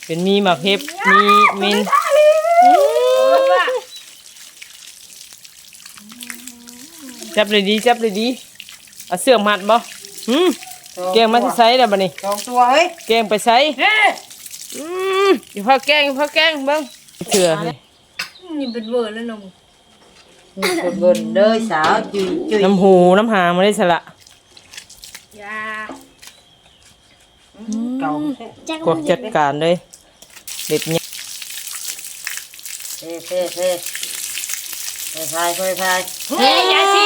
ເປັນມີໝາກເຫັບ ມີເມັນ. ຈັບດີໆ ຈັບດີໆ. ເອົາເຊືອກມັດບໍ່? ຫືມ? ສອງ ແກງມາແຕ່ໃສລະບັດນີ້? ສອງຕົວເຮີ້ຍ. ແກງໄປໃສ? ເຮີ້ຍ. ອືມ ຢ່າພາແກງ ຢ່າພາແກງ ເບິ່ງເທື່ອນີ້. ນີ້ເປັນເວີແລ້ວນະ. ນີ້ເປັນເວີເດີສາວ ຈຸ້ຍໆ. ນ້ຳຫູນ້ຳຫາງມາໄດ້ສະລະ. ຢ່າ. ອືມ ເກົ່າແທ້. ພວກຈັດການເລີຍ ເດັດຫຍັງ. ເທ ເທ ເທ ເທ ພາຍ ພາຍ ພາຍ. ເຮີ້ຍ ຢ່າຊິ.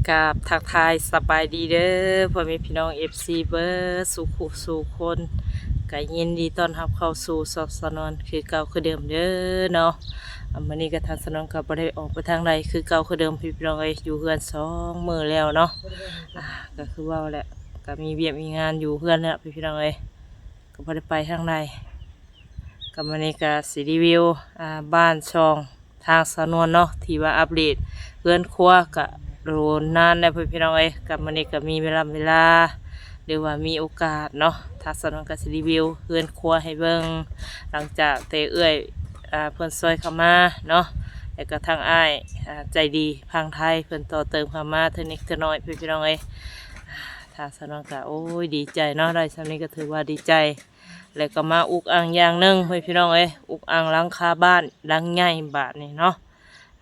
ກາບທັກທາຍສະບາຍດີເດີ ພໍ່ແມ່ພີ່ນ້ອງ ເອັຟຊີ ເບິດສູ່ຄູ່ສູ່ຄົນ, ກະຍິນດີຕ້ອນຮັບເຂົ້າສູ່ຊ່ອງສາວນວນຄືເກົ່າຄືເດີມເດີເນາະ. ອາ ມື້ນີ້ກະທາງສາວນວນກະບໍ່ໄດ້ອອກໄປທາງໃດຄືເກົ່າຄືເດີມ ພີ່ນ້ອງເອີຍ, ຢູ່ເຮືອນສອງມື້ແລ້ວເນາະ. ອາ ກະຄືເວົ້າແຫຼະ ກະມີວຽກມີງານຢູ່ເຮືອນແຫຼະ ພີ່ນ້ອງເອີຍ, ກະບໍ່ໄດ້ໄປທາງໃດ. ກະມື້ນີ້ກະຊິຣີວິວ ອາ ບ້ານຊ່ອງ ທາງສາວນວນເນາະ ທີ່ວ່າອັບເດດເຮືອນຄົວກະດົນນານແລ້ວ ພີ່ນ້ອງເອີຍ. ກະມື້ນີ້ກະມີເວລາ ເວລາ ຫຼືວ່າມີໂອກາດເນາະ ທາງສາວນວນກະຊິຣີວິວເຮືອນຄົວໃຫ້ເບິ່ງ ຫຼັງຈາກແຕ່ເອື້ອຍ ອາ ເພິ່ນຊ່ອຍເຂົ້າມາເນາະ ແລ້ວກະທາງອ້າຍ ອາ ໃຈດີຝັ່ງໄທເພິ່ນຕໍ່ເຕີມເຂົ້າມາເທື່ອນິດເທື່ອໜ້ອຍ ພີ່ນ້ອງເອີຍ. ທາງສາວນວນກະ ໂອ້ຍ ດີໃຈເນາະ ໄດ້ຊ່ຳນີ້ກະຖືວ່າດີໃຈ. ແລ້ວກໍມາອຸກອັ່ງຢ່າງໜຶ່ງ ເຮີ້ຍ ພີ່ນ້ອງເອີຍ, ອຸກອັ່ງຫຼັງຄາບ້ານຫຼັງໃຫຍ່ບາດນີ້ເນາະ.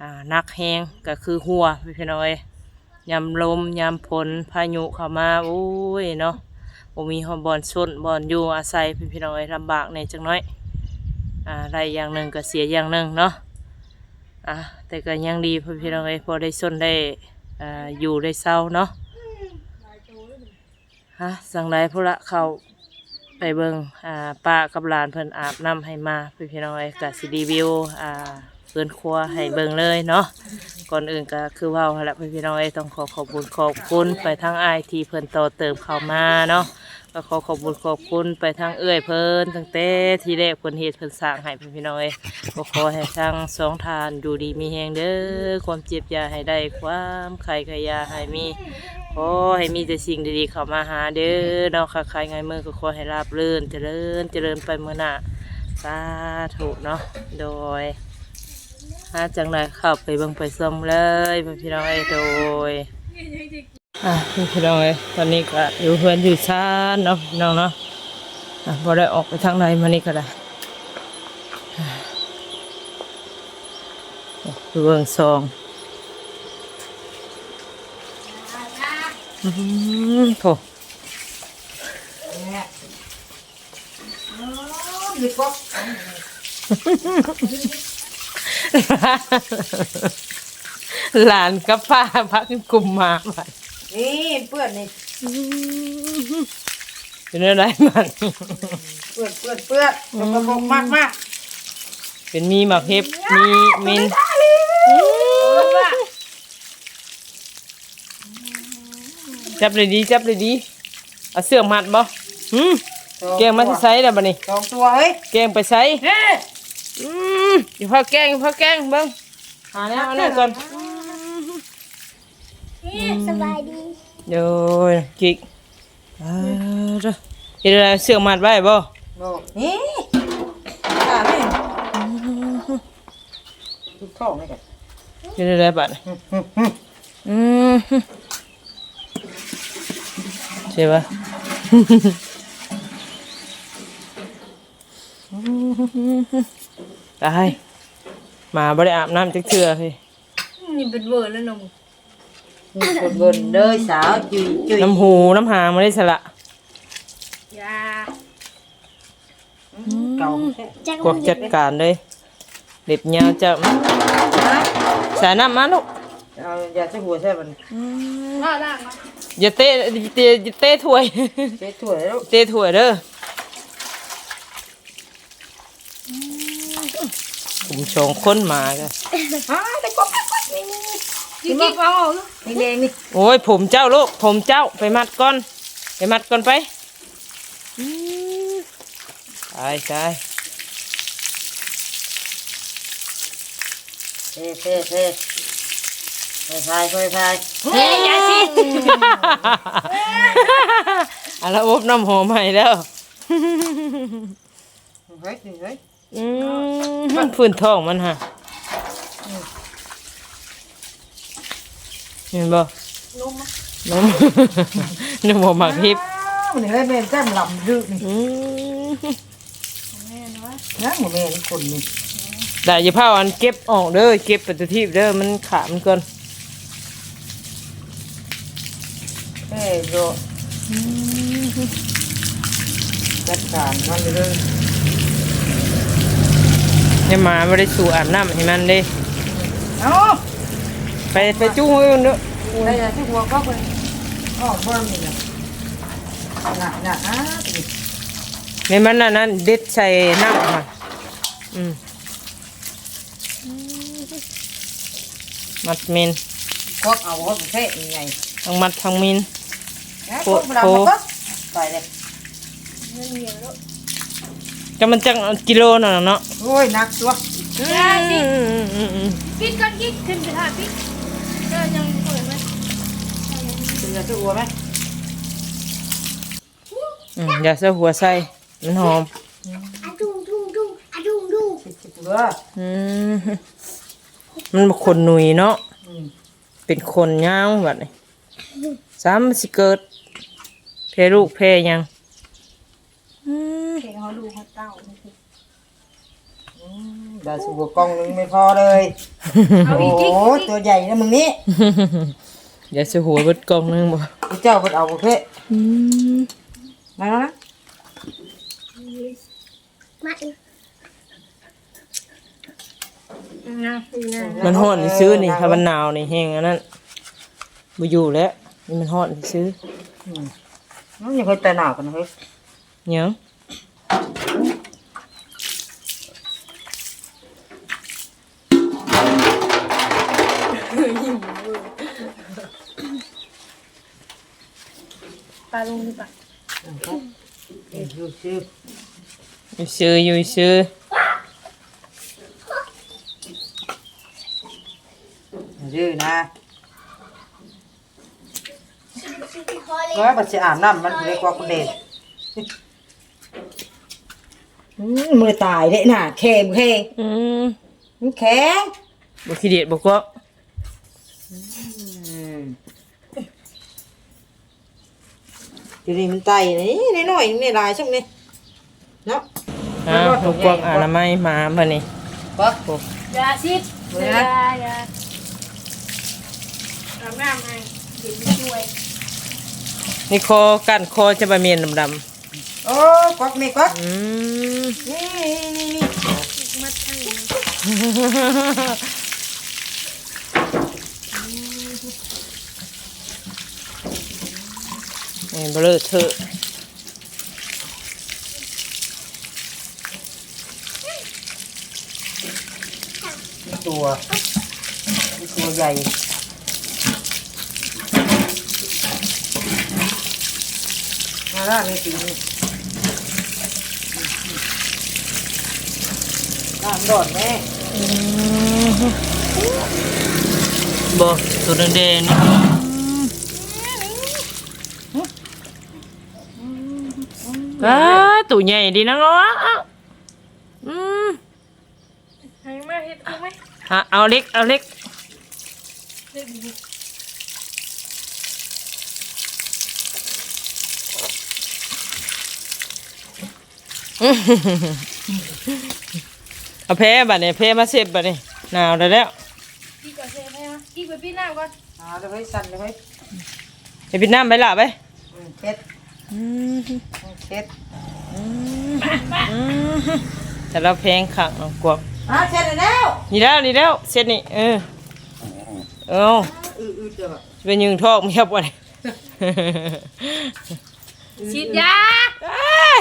ອາ ໜັກແຮງກໍຄືຮົ່ວ ເຮີ້ຍ ພີ່ນ້ອງເອີຍ, ຍາມລົມຍາມຝົນພາຍຸເຂົ້າມາ ໂອ້ຍເນາະ, ບໍ່ມີຮອດບ່ອນຊົນບ່ອນຢູ່ອາໄສ ເຮີ້ຍ ພີ່ນ້ອງເອີຍ, ລຳບາກແດ່ຈັກໜ້ອຍ. ອາ ໄດ້ຢ່າງໜຶ່ງກໍເສຍຢ່າງໜຶ່ງເນາະ. ອາ ແຕ່ກໍຍັງດີ ເຮີ້ຍ ພີ່ນ້ອງເອີຍ, ພໍໄດ້ຊົນໄດ້ ອາ ຢູ່ໄດ້ເຊົາເນາະ. ຮະ ຈັ່ງໃດພຸ້ນລະ ເຂົ້າໄປເບິ່ງ ອາ ປ້າກັບຫຼານເພິ່ນອາບນ້ຳໃຫ້ມາ ພີ່ນ້ອງເອີຍ, ກະຊິຣີວິວ ອາ ເຮືອນຄົວໃຫ້ເບິ່ງເລີຍເນາະ. ກ່ອນອື່ນກະຄືເວົ້າຫັ້ນລະ ພີ່ນ້ອງເອີຍ, ຕ້ອງຂໍຂອບບຸນຂອບຄຸນໄປທາງອ້າຍທີ່ເພິ່ນຕໍ່ເຕີມເຂົ້າມາເນາະ, ກໍຂໍຂອບບຸນຂອບຄຸນໄປທາງເອື້ອຍເພິ່ນ ຕັ້ງແຕ່ທີແລກເພິ່ນເຮັດເພິ່ນ ສ້າງໃຫ້ ພີ່ນ້ອງເອີຍ. ກໍຂໍໃຫ້ທັງສອງທ່ານຢູ່ດີມີແຮງເດີ, ຄວາມເຈັບຢ່າໃຫ້ໄດ້, ຄວາມໄຂ້ກໍຢ່າໃຫ້ມີ, ຂໍໃຫ້ມີແຕ່ສິ່ງດີໆເຂົ້າມາຫາເດີເນາະ, ຄ້າຂາຍງ່າຍມືກໍຂໍໃຫ້ລາບລື່ນ, ຈະເລີນ, ຈະເລີນໄປມື້ໜ້າ, ສາທຸເນາະ. ໂດຍ ຫາຈັ່ງໃດເຂົ້າໄປເບິ່ງໄປຊົມເລີຍ ພີ່ນ້ອງເອີຍ. ໂດຍ ອ່ະ ພີ່ນ້ອງເອີຍ, ຕອນນີ້ກະຢູ່ເຮືອນຢູ່ຊານເນາະ ພີ່ນ້ອງເນາະ, ອ່ະ ບໍ່ໄດ້ອອກໄປທາງໃດມື້ນີ້ກະໄດ້. ອ່ະ ໄປເບິ່ງຊ່ອງ ອືມ ໂທ້ ຫຼານກັບປ້າພາກັນກຸມໝາບາດນີ້ ເປື້ອນນີ້. ອືມ ເປັນແນວໃດບາດນີ້? ເປື້ອນ ເປື້ອນ ເປື້ອນ ອືມ ສົກກະປົກມາກໆ. ເປັນມີໝາກເຫັບ ມີເມັນ. ອືມ ຈັບດີໆ ຈັບດີໆ. ເອົາເຊືອກມັດບໍ່? ຫືມ ສອງ ແກງມາແຕ່ໃສລະບັດນີ້? ສອງຕົວເຮີ້ຍ. ແກງໄປໃສ? ເຮີ້ຍ. ອືມ ຢ່າພາແກງ ຢ່າພາແກງ ເບິ່ງ ຫາແນວ ຫາແນວນັ້ນກ່ອນ. ອືມ ນີ້ ສະບາຍດີ. ໂດຍ ກິກ ອ່າ ເຮັດແນວໃດ? ເຊືອກມັດໄວ້ບໍ່? ບໍ່ ນີ້ ຕານີ້ ອືມ ທຸບທ້ອງນີ້ກະ ເຮັດແນວໃດບາດນີ້? ອືມ ອືມ ເຈັບບໍ່? ຕາຍ ໝາບໍ່ໄດ້ອາບນ້ຳຈັກເທື່ອເຮີ້ຍ. ນີ້ເປັນເວີແລ້ວນະ. ນີ້ເປັນເວີເດີສາວ ຈຸ້ຍໆ. ນ້ຳຫູນ້ຳຫາງມາໄດ້ສະລະ. ຢ່າ. ອືມ ເກົ່າແທ້. ພວກຈັດການເລີຍ ເລັບຍາວເຈົ້າ. ສານ້ຳມາລູກ. ເອົາຢາໃສ່ຫົວໃສ່ບັດນີ້. ອືມ ຢ່າເຕະ ຢ່າເຕະ ຢ່າເຕະຖ້ວຍ ເຕະຖ້ວຍລູກ ເຕະຖ້ວຍເດີ. ອືມ ກຸມສອງຄົນໝາກະ ອ້າ ໄດ້ກົບ ໄດ້ກົບ ນີ້ ນີ້ ນີ້ ນີ້ ເອົາອອກ ນີ້ ນີ້ ນີ້. ໂອ້ຍ ຜົມເຈົ້າລູກ ຜົມເຈົ້າ ໄປມັດກ່ອນ ໄປມັດກ່ອນໄປ. ອືມ ຕາຍ ຕາຍ. ເທ ເທ ເທ ຄ່ອຍພາຍ ຄ່ອຍພາຍ ເທ ຢ່າຊິ ອັນລະອົບນ້ຳຫອມໃຫ້ແລ້ວ ເຮີ້ຍ ເຮີ້ຍ ອືມ ມັນຟື້ນທ້ອງມັນຫະ ອືມ ເຫັນບໍ່? ນົມ ນົມ ນົມບໍ່ມັກຮິບ ອ້າວ ນີ້ເລີຍແມ່ນຈ້ຳລຳດຶກນີ້ ອືມ ແມ່ນວະ ຍັງບໍ່ແມ່ນຄົນນີ້ ໄດ້ ຢ່າພາວອັນເກັບອອກເດີ ເກັບໄປຕົວທີບເດີ ມັນຂາດມັນກ່ອນ. ເອີ ໂລະ ອືມ ຈັດການມັນເດີ ຢ່າໝາບໍ່ໄດ້ສູ່ອາບນ້ຳໃຫ້ມັນເດ້ ເອົາ ໄປ ໄປຈຸ້ງໄວ້ເດີ ໄດ້ ຈຸ້ງຫົວກໍເພິ່ນ ອອກບໍ່ມີນະ ນະ ນະ ອາ ນີ້ ແມ່ນມັນອັນນັ້ນ ເດັດໃສ່ນ້ຳຫັ້ນ ອືມ. ມັດເມັນ ຄວັກເອົາເພາະແທ້ໃຫຍ່ ທັງມັດທັງເມັນ ແລ້ວ ໂພະ ພວກເຮົາ ໂພະ ມັນກໍໄປເລີຍ ຈັກມັນຈັກກິໂລນັ້ນນະເນາະ ໂອ້ຍ ໜັກຕົວະ ອືມ ປິດກ່ອນ ປິດ ຂຶ້ນໄປຖ້າປິດ ເອີ ຍັງບໍ່ເປີດເລີຍ ເຫຼືອແຕ່ຫົວໄປ ອືມ ຢ່າເອົາຫົວໃສ່ ມັນຫອມ ອະດຸງ ດຸງ ດຸງ ອະດຸງ ດຸງ ອືມ ມັນບໍ່ຂົນໜຸຍເນາະ ອືມ ເປັນຂົນຍາວບັດນີ້ ຊ້ຳຊິເກີດ ແພ້ລູກແພ້ຫຍັງ ອືມ ແພ້ເຮົາລູກເຮົາເຕົ້າ ອືມ ໄດ້ສູ່ຫົວກ່ອງໜຶ່ງໄມ່ພໍເລີຍ ເອົາອີກ ໂອ້ ອີກ ອີກ ຕົວໃຫຍ່ນະມຶງນີ້ ຢ່າສູ່ຫົວເບິດກ່ອງໜຶ່ງບໍ່ ເຈົ້າເບິດເອົາບໍ່ເພະ ອືມ ມາແລ້ວນະ ມາອີກ ມັນຮ້ອນຊື່ໆນີ້ ເອີ ຖ້າມັນໜາວນີ້ແຮງອັນນັ້ນ ບໍ່ຢູ່ແລ້ວ ນີ້ມັນຮ້ອນຊື່ໆ ອືມ ມັນຍັງເຮັດແຕ່ໜາວກັນເຮີ້ຍ ຫຍັງ ປາລົງດີກວ່າ ຢູ່ຊື່ ຢູ່ຊື່ ຢູ່ຊື່ ຢູ່ນະ ເອີ ບັດຊິອາບນ້ຳມັນເລີຍກວ່າຄຸນເດ ອືມ ມືຕາຍເດ້ໜ້າແຂງ ແຂງ ອືມ ມັນແຂງ ບໍ່ຂີ້ດຽດບໍ່ກວກ ອືມ ດຽວນີ້ມັນໄຕນີ້ ນ້ອຍໆ ນີ້ຫຼາຍຊ່ຳນີ້ ເນາະ ອ້າວ ບໍ່ກວກອະນາໄມມາບັດນີ້ ບໍ່ ໂອ້ ຢ່າຊິດ ເບິ່ງນະ ຢ່າ ຢ່າ ອາບນ້ຳໃຫ້ເຢັນຊ່ວຍ ນີ້ຄໍ ກ້ານຄໍຈະບໍ່ແມ່ນດຳໆ ໂອ້ ກວັກແມ່ກວັກ ອືມ ນີ້ ນີ້ ນີ້ ມັດໃຫ້ ນີ້ເບລີເທີ ຕົວ ຕົວໃຫຍ່ ມາລະແມ່ຕີນີ້ ນ້ຳຮ້ອນແມ່ ອືມ ບໍ່ ຕົວແດງໆ ນີ້ ອືມ ອ້າ ໂຕໃຫຍ່ດີນະເນາະ ອືມ ໃຫ້ມາເຮັດຄືໄໝ ຫາ ເອົາເຫຼັກ ເອົາເຫຼັກ ເຫຼັກ ເອົາແພບັດນີ້ ແພມາເຊັບບັດນີ້ ໜາວແລ້ວ ກິນກ່ອນ ເຊັບແພມາ ກິນໄປປິດນ້ຳກ່ອນ ເອົາເດີເຮີ້ຍ ສັ່ນເດີເຮີ້ຍ ໄປປິດນ້ຳໄປຫຼ້າໄປ ອືມ ເຊັດ ອືມ ເຊັດ ອືມ ອືມ ແຕ່ລາວແພງຄັກນ້ອງກວກ ອ້າ ເຊັດແລ້ວ ນີ້ແລ້ວ ນີ້ແລ້ວ ເຊັດນີ້ ເອີ ເອົາ ອືດໆ ເດີ ຊິໄປຍຶງທ້ອງເມຍບໍ່ນີ້ ສີດຢາ ເອີຍ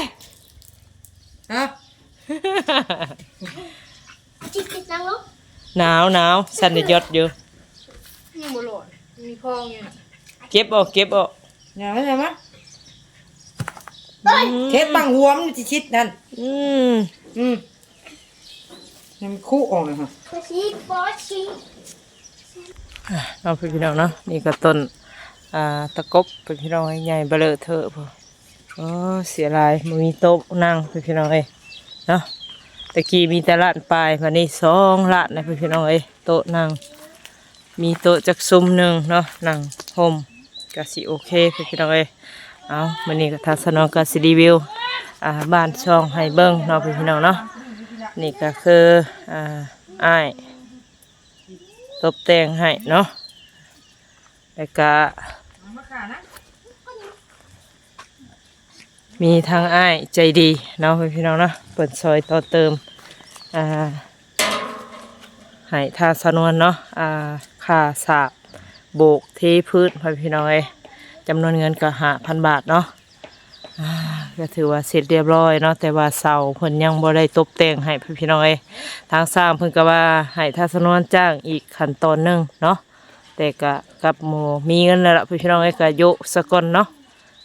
ຮະ ຈິກຕິດນັ່ງລົງ ໜາວ ໜາວ ສັ່ນຢອດຢູ່ ຍັງບໍ່ຫຼອດ ມີພອງຢູ່ນະ ເກັບອອກ ເກັບອອກ ຢ່າມາ ຢ່າມາ ອືມ ເຮັດບັງຫົວມັນຊິຊິດນັ້ນ ອືມ ອືມ ຍັງຄຸອອກນະຮະ ອ່ະ ເນາະ ພີ່ນ້ອງເນາະ ນີ້ກໍຕົ້ນ ອ່າ ຕະກົບ ພີ່ນ້ອງເອີຍ ໃຫຍ່ເບົເລີເທີພຸ້ນ. ໂອ້ ເສຍດາຍ ບໍ່ມີໂຕະນັ່ງ ພີ່ນ້ອງເອີຍເນາະ. ແຕ່ກີ້ມີແຕ່ລ້ານປາຍ ບາດນີ້ສອງລ້ານນະ ພີ່ນ້ອງເອີຍ ໂຕະນັ່ງ. ມີໂຕະຈັກຊຸມໜຶ່ງເນາະ ນັ່ງຮົ່ມ ກະຊິໂອເຄ ພີ່ນ້ອງເອີຍ. ເອົາ ມື້ນີ້ກໍທາງສາວນວນກໍຊິຣີວິວ ອ່າ ບ້ານຊ່ອງໃຫ້ເບິ່ງເນາະ ພີ່ນ້ອງເນາະ. ນີ້ກໍຄື ອ່າ ອ້າຍຕົບແຕ່ງໃຫ້ເນາະ ແລ້ວກະ ມີທາງອ້າຍໃຈດີເນາະ ພີ່ນ້ອງເນາະ ເພິ່ນຊ່ອຍຕໍ່ເຕີມ ອ່າ ໃຫ້ທາງສາວນວນເນາະ ອ່າ ຄ່າສາບໂບກເທພື້ນ ພີ່ນ້ອງເອີຍ ຈຳນວນເງິນກໍຫ້າພັນບາດເນາະ. ອ່າ ກໍຖືວ່າເສັດຮຽບຮ້ອຍເນາະ ແຕ່ວ່າເສົາເພິ່ນຍັງບໍ່ໄດ້ຕົບແຕ່ງໃຫ້ ພີ່ນ້ອງເອີຍ. ທາງຊ່າງເພິ່ນກໍວ່າໃຫ້ທາງສາວນວນຈ້າງອີກຂັ້ນຕອນໜຶ່ງເນາະ ແຕ່ກະກັບບໍ່ມີເງິນແລ້ວລະ ພີ່ນ້ອງເອີຍ ກະໂຍະສາກ່ອນເນາະ.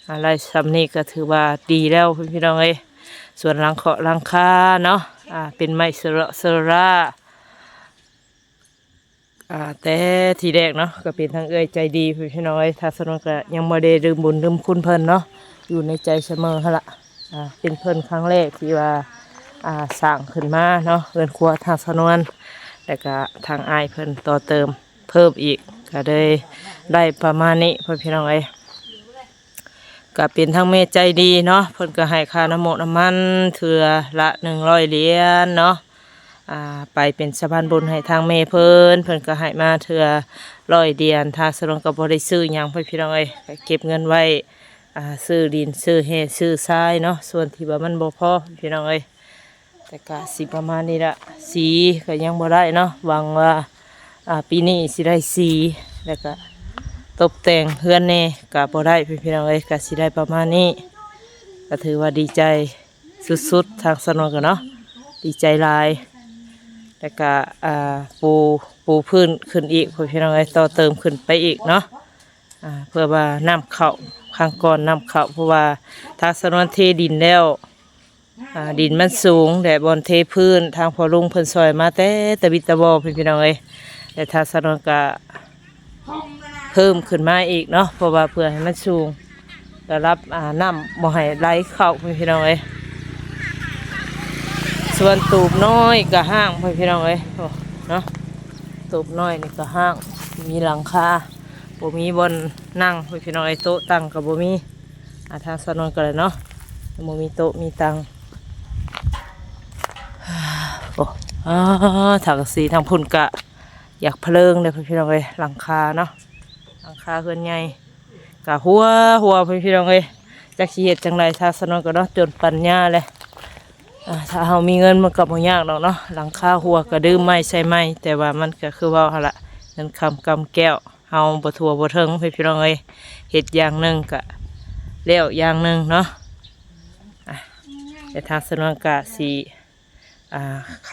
ອາ ໄດ້ຊ່ຳນີ້ກໍຖືວ່າດີແລ້ວ ພີ່ນ້ອງເອີຍ. ສ່ວນຫຼັງເຄາະຫຼັງຄາເນາະ ອາ ເປັນໄມ້ເຊີເລາະເຊີລາ ອາ ແຕ່ທີແລກເນາະ ກໍເປັນທາງເອື້ອຍໃຈດີ ພີ່ນ້ອງເອີຍ. ທາງສາວນວນກໍຍັງບໍ່ໄດ້ລືມບຸນລືມຄຸນເພິ່ນເນາະ ຢູ່ໃນໃຈສະເໝີຫັ້ນລະ. ອາ ເປັນເພິ່ນຄັ້ງແລກທີ່ວ່າ ອາ ສ້າງຂຶ້ນມາເນາະ ເຮືອນຄົວທາງສາວນວນ ແລ້ວກະທາງອ້າຍເພິ່ນຕໍ່ເຕີມເພີ່ມອີກ ກະເລີຍໄດ້ປະມານນີ້ ພີ່ນ້ອງເອີຍ. ກະເປັນທາງແມ່ໃຈດີເນາະ ເພິ່ນກະໃຫ້ຄ່ານ້ຳມົກນ້ຳມັນເທື່ອລະໜຶ່ງຮ້ອຍຫຼຽນເນາະ ອາ ໄປເປັນສະພານບຸນໃຫ້ທາງແມ່ເພິ່ນ ເພິ່ນກະໃຫ້ມາເທື່ອຮ້ອຍຫຼຽນ. ທາງສາວນວນກໍບໍ່ໄດ້ຊື້ຫຍັງ ພີ່ນ້ອງເອີຍ ກະເກັບເງິນໄວ້ ອາ ຊື້ດິນ ຊື້ແຮ່ ຊື້ຊາຍເນາະ ສ່ວນທີ່ວ່າມັນບໍ່ພໍ ພີ່ນ້ອງເອີຍ. ແຕ່ກະຊິປະມານນີ້ລະ ສີກະຍັງບໍ່ໄດ້ເນາະ ຫວັງວ່າ ອາ ປີນີ້ຊິໄດ້ສີ ແລ້ວກະຕົບແຕ່ງເຮືອນແດ່ ກະບໍ່ໄດ້ ພີ່ນ້ອງເອີຍ. ກະຊິໄດ້ປະມານນີ້ ກະຖືວ່າດີໃຈສຸດໆ ທາງສາວນວນກະເນາະ ດີໃຈຫຼາຍ. ແລ້ວກະ ອາ ປູ ປູພື້ນຂຶ້ນອີກ ພີ່ນ້ອງເອີຍ ຕໍ່ເຕີມຂຶ້ນໄປອີກເນາະ ອາ ເພື່ອວ່ານ້ຳເຂົ້າ ຄັ້ງກ່ອນນ້ຳເຂົ້າ ເພາະວ່າທາງສາວນວນເທດິນແລ້ວ ອາ ດິນມັນສູງ ແລະ ບ່ອນເທພື້ນ ທາງພໍ່ລຸງເພິ່ນຊ່ອຍມາແຕ່ຕະບິດຕະບອ ພີ່ນ້ອງເອີຍ ແລະ ທາງສາວນວນກະເພີ່ມຂຶ້ນມາອີກເນາະ ເພາະວ່າເພື່ອໃຫ້ມັນສູງ ລະດັບ ອາ ນ້ຳບໍ່ໃຫ້ໄຫຼເຂົ້າ ພີ່ນ້ອງເອີຍ. ສ່ວນຕູບນ້ອຍກະຮ້າງ ພີ່ນ້ອງເອີຍ ໂອ້ ເນາະ ຕູບນ້ອຍນີ້ກະຮ້າງ ມີຫຼັງຄາ ບໍ່ມີບ່ອນນັ່ງ ພີ່ນ້ອງເອີຍ ໂຕະຕັ່ງກະບໍ່ມີ. ອາ ທາງສາວນວນກໍໄດ້ເນາະ ບໍ່ມີໂຕະມີຕັ່ງ. ໂອ້ ອາ ທາງກະສີທາງພຸ້ນກະຢາກເພີງເດ້ ພີ່ນ້ອງເອີຍ ຫຼັງຄາເນາະ ຫຼັງຄາເຮືອນໃຫຍ່ກະຮົ່ວໆ ພີ່ນ້ອງເອີຍ. ຈັກຊິເຮັດຈັ່ງໃດ ທາງສາວນວນກໍເນາະ ຈົນປັນຍາແຫຼະ. ອາ ຖ້າເຮົາມີເງິນມັນກໍບໍ່ຍາກດອກເນາະ ຫຼັງຄາຮົ່ວກໍດື່ມໃໝ່ໃສ່ໃໝ່ ແຕ່ວ່າມັນກໍຄືເວົ້າຫັ້ນລະ ເງິນຄຳກຳແກ້ວ ເຮົາບໍ່ທົ່ວບໍ່ເຖິງ ພີ່ນ້ອງເອີຍ ເຮັດຢ່າງໜຶ່ງກະແລ້ວຢ່າງໜຶ່ງເນາະ. ອາ ແຕ່ທາງສາວນວນກະຊິ ອາ ໄຂ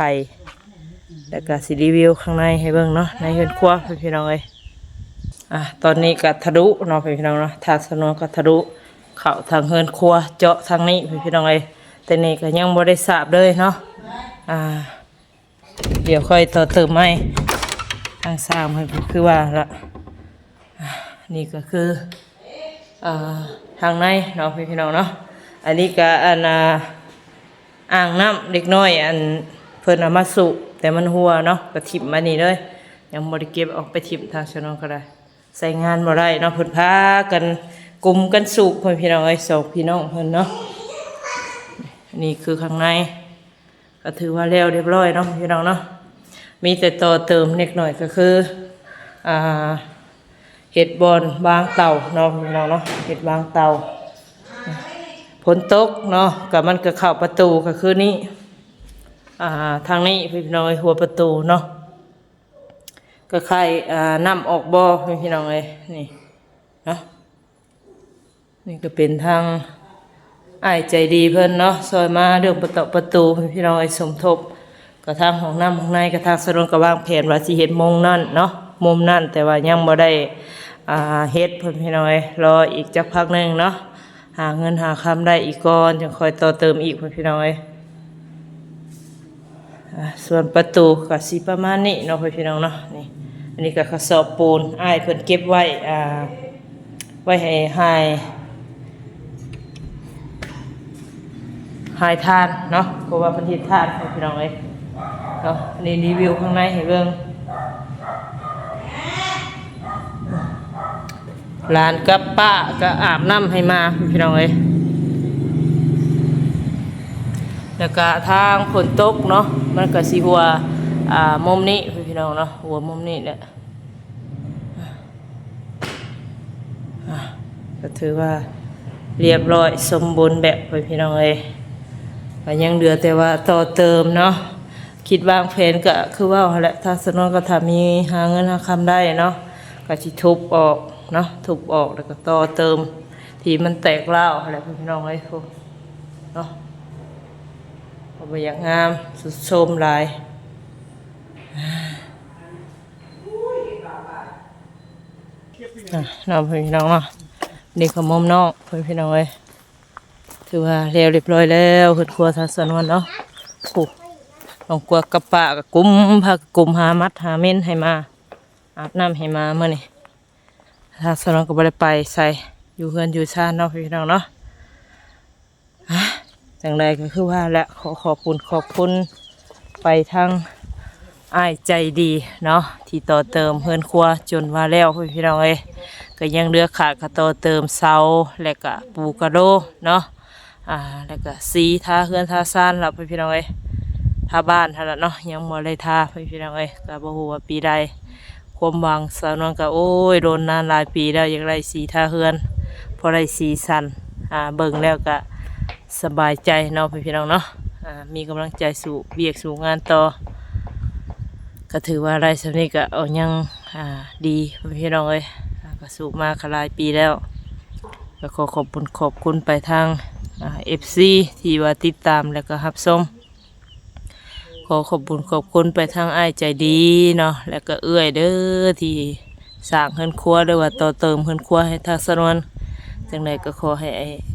ແລ້ວກະຊິຣີວິວຂ້າງໃນໃຫ້ເບິ່ງເນາະ ໃນເຮືອນຄົວ ພີ່ນ້ອງເອີຍ. ອາ ຕອນນີ້ກະທະລຸເນາະ ພີ່ນ້ອງເນາະ ທາງສາວນວນກະທະລຸເຂົ້າທາງເຮືອນຄົວ ເຈາະທາງນີ້ ພີ່ນ້ອງເອີຍ. ແຕ່ນີ້ກະຍັງບໍ່ໄດ້ສາບເລີຍເນາະ ອາ ດຽວຄ່ອຍຕໍ່ເຕີມໃໝ່ ທາງສ້າງເພິ່ນກໍຄືວ່າລະ. ອ່າ ນີ້ກໍຄື ເອີ ທາງໃນເນາະ ພີ່ນ້ອງເນາະ. ອັນນີ້ກໍ ອັນ ອ່າ ອ່າງນ້ຳເດັກນ້ອຍ ອັນເພິ່ນເອົາມາສູບ ແຕ່ມັນຮົ່ວເນາະ ກໍຖິ້ມມານີ້ເລີຍ ຍັງບໍ່ໄດ້ເກັບອອກໄປຖິ້ມ. ທາງຊາວນອນກໍໄດ້ ໃຊ້ງານບໍ່ໄດ້ເນາະ ເພິ່ນພາກັນກຸມກັນສູບ ເພື່ອນພີ່ນ້ອງເອີຍ ສອງພີ່ນ້ອງເພິ່ນເນາະ. ນີ້ຄືຂ້າງໃນ ກໍຖືວ່າແລ້ວຮຽບຮ້ອຍເນາະ ພີ່ນ້ອງເນາະ. ມີແຕ່ຕໍ່ເຕີມເລັກນ້ອຍ ກໍຄື ອ່າ ເຮັດບ່ອນວາງເຕົາເນາະ ພີ່ນ້ອງເນາະ ເຮັດວາງເຕົາ. ຝົນຕົກເນາະ ກໍມັນກໍເຂົ້າປະຕູ ກໍຄືນີ້ ອ່າ ທາງນີ້ ພີ່ນ້ອງເອີຍ ຫົວປະຕູເນາະ. ກໍຄ້າຍ ອ່າ ນ້ຳອອກບໍ່ ພີ່ນ້ອງເອີຍ ນີ້ເນາະ. ນີ້ກໍເປັນທາງອ້າຍໃຈດີເພິ່ນເນາະ ຊ່ອຍມາເລື່ອງປະຕອກປະຕູ ພີ່ນ້ອງເອີຍ ສົມທົບ. ກໍທາງຫ້ອງນ້ຳຫ້ອງໃນ ກໍທາງຊາວນວນກໍວາງແຜນວ່າຊິເຮັດມຸມນັ້ນເນາະ ມຸມນັ້ນ ແຕ່ວ່າຍັງບໍ່ໄດ້ ອ່າ ເຮັດ ພີ່ນ້ອງເອີຍ ລໍອີກຈັກພັກໜຶ່ງເນາະ ຫາເງິນຫາຄຳໄດ້ອີກກ່ອນ ຈັ່ງຄ່ອຍຕໍ່ເຕີມອີກ ພີ່ນ້ອງເອີຍ. ອ່າ ສ່ວນປະຕູກໍຊິປະມານນີ້ເນາະ ພີ່ນ້ອງເນາະ. ນີ້ ອັນນີ້ກໍກະສອບປູນ ອ້າຍເພິ່ນເກັບໄວ້ ອ່າ ໄວ້ໃຫ້ ໃຫ້ ໃຫ້ທານເນາະ ເພາະວ່າເພິ່ນເຮັດທານ ພີ່ນ້ອງເອີຍເນາະ. ນີ້ຣີວິວຂ້າງໃນໃຫ້ເບິ່ງ. ຫຼານກັບປ້າກໍອາບນ້ຳໃຫ້ມາ ພີ່ນ້ອງເອີຍ. ແລ້ວກໍທາງຝົນຕົກເນາະ ມັນກໍຊິຮົ່ວ ອ່າ ມຸມນີ້ ພີ່ນ້ອງເນາະ ຮົ່ວມຸມນີ້ແຫຼະ. ອ່າ ກໍຖືວ່າລຽບຮ້ອຍສົມບູນແບບ ພີ່ນ້ອງເອີຍ. ກໍຍັງເຫຼືອແຕ່ວ່າຕໍ່ເຕີມເນາະ. ຄິດວາງແຜນກໍຄືເວົ້າຫັ້ນແຫຼະ ທາງສະໜວນກໍຖ້າມີຫາເງິນຫາຄຳໄດ້ເນາະ ກໍຊິທຸບອອກເນາະ ທຸບອອກ ແລ້ວກໍຕໍ່ເຕີມທີ່ມັນແຕກຮ້າວຫັ້ນແຫຼະ ພີ່ນ້ອງເອີຍ ເນາະ. ກໍບໍ່ຢາກງາມ ຊຸດໂຊມຫຼາຍ. ອ່າ ເນາະ ພີ່ນ້ອງເນາະ ນີ້ກໍມຸມນອກ ພີ່ນ້ອງເອີຍ. ຖືວ່າແລ້ວລຽບຮ້ອຍແລ້ວ ເຮືອນຄົວທາງສະໜວນເນາະ. ໂອ້ ນ້ອງກວາກັບປ້າກໍກຸມ ພາກັນກຸມຫາໝັດຫາເມັນໃຫ້ໝາ ອາບນ້ຳໃຫ້ໝາມື້ນີ້. ທາງສະໜວນກໍບໍ່ໄດ້ໄປໃສ ຢູ່ເຮືອນຢູ່ຊານເນາະ ພີ່ນ້ອງເນາະ. ອ່າ ຈັ່ງໃດກໍຄືວ່າແຫຼະ ຂໍຂອບຄຸນຂອບຄຸນໄປທາງອ້າຍໃຈດີເນາະ ທີ່ຕໍ່ເຕີມເຮືອນຄົວຈົນວ່າແລ້ວ ພີ່ນ້ອງເອີຍ. ກໍຍັງເຫຼືອຂາດກໍຕໍ່ເຕີມເສົາ ແລະກະປູກະໂລເນາະ ອ່າ ແລະກະສີທາເຮືອນທາຊານລະ ພີ່ນ້ອງເອີຍ. ທາບ້ານຫັ້ນລະເນາະ ຍັງບໍ່ໄດ້ທາ ພີ່ນ້ອງເອີຍ. ກໍບໍ່ຮູ້ວ່າປີໃດ ຄວາມຫວັງສາວນວນກໍ ໂອ້ຍ ດົນນານຫຼາຍປີແລ້ວ ຢາກໄດ້ສີທາເຮືອນ ພໍໄດ້ສີສັນ ອ່າ ເບິ່ງແລ້ວກໍສະບາຍໃຈເນາະ ພີ່ນ້ອງເນາະ. ອ່າ ມີກຳລັງໃຈສູ້ວຽກສູ້ງານຕໍ່ ກໍຖືວ່າໄດ້ສ່ຳນີ້ກໍ ເອົາ ຍັງ ອ່າ ດີ ພີ່ນ້ອງເອີຍ. ອ່າ ກໍສູ້ມາກໍຫຼາຍປີແລ້ວ ກໍຂໍຂອບບຸນຂອບຄຸນໄປທາງ ອ່າ ເອັຟຊີ ທີ່ວ່າຕິດຕາມ ແລະກໍຮັບຊົມ. ຂໍຂອບບຸນຂອບຄຸນໄປທາງອ້າຍໃຈດີເນາະ ແລະກໍເອື້ອຍເດີ ທີ່ສ້າງເຮືອນຄົວ ຫຼືວ່າຕໍ່ເຕີມເຮືອນຄົວໃຫ້ທາງສະໜວນ. ຈັ່ງໃດກໍຂໍໃຫ້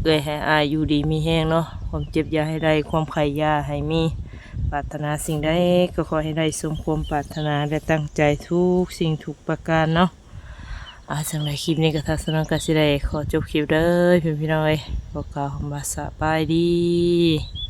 ເອື້ອຍໃຫ້ອ້າຍຢູ່ດີມີແຮງເນາະ ຄວາມເຈັບຢ່າໃຫ້ໄດ້ ຄວາມໄຂ້ຢ່າໃຫ້ມີ ປາດຖະໜາສິ່ງໃດກໍຂໍໃຫ້ໄດ້ສົມຄວາມປາດຖະໜາ ແລະຕັ້ງໃຈທຸກສິ່ງທຸກປະການເນາະ. ອ່າ ຈັ່ງໃດຄລິບນີ້ກໍທາງສະໜວນກໍຊິໄດ້ຂໍຈົບຄລິບເດີ ພີ່ນ້ອງເອີຍ. ຂໍກ່າວຄຳວ່າສະບາຍດີ.